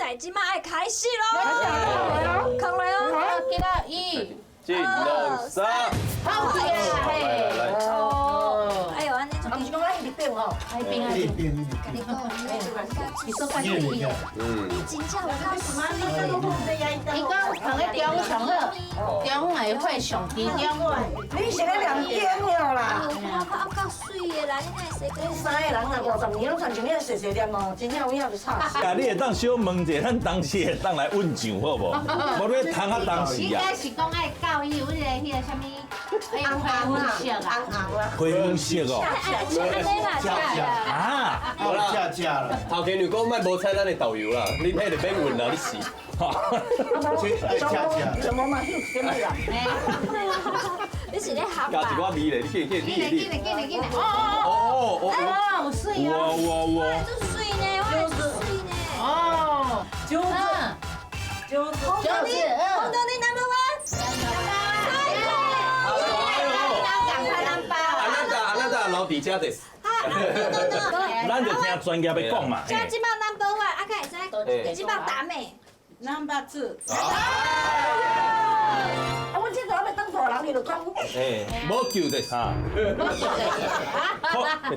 賽這馬愛開始囉，扛來哦，記得一、一、兩、三，好起來，來來來，哦，哎呦，按呢啊，毋是講咱一直變吼，愛變愛變，共你講，你你說關注伊，你真正有夠水的。伊講放咧中午上好，中午會會上集中。你是咧念經了啦？我看夠水的啦，你哪會說恁三个人啊，50年攏親像你細細念哦，真正有影就吵死。啊，你會當小問者，咱當時會當來問上好無？無你通啊當時啊。應該是講愛教伊有迄個彼個啥物，紅紅色啊，紅紅啦，灰色哦。按呢啦，啊，無啦，下架了。頭家娘講莫無採咱的導遊啦，你彼就免問啦，你是。下架。什麼嘛？什麼啦？你是咧學加一寡味咧，你去去緊來你緊來緊來緊來，哦哦哦哦哦，有水有哦，啊有啊有啊。足水呢，我足水呢。哦，九子，九子，九子，紅豆泥 number one。趕快咱包あなたあなた老底嘉です。咱就聽專業的講嘛。這這擺 number one，啊，敢會使？這擺達美。 Number two。啊，阮這個還欲當大人，你就講。哎，無救です。啊。啊。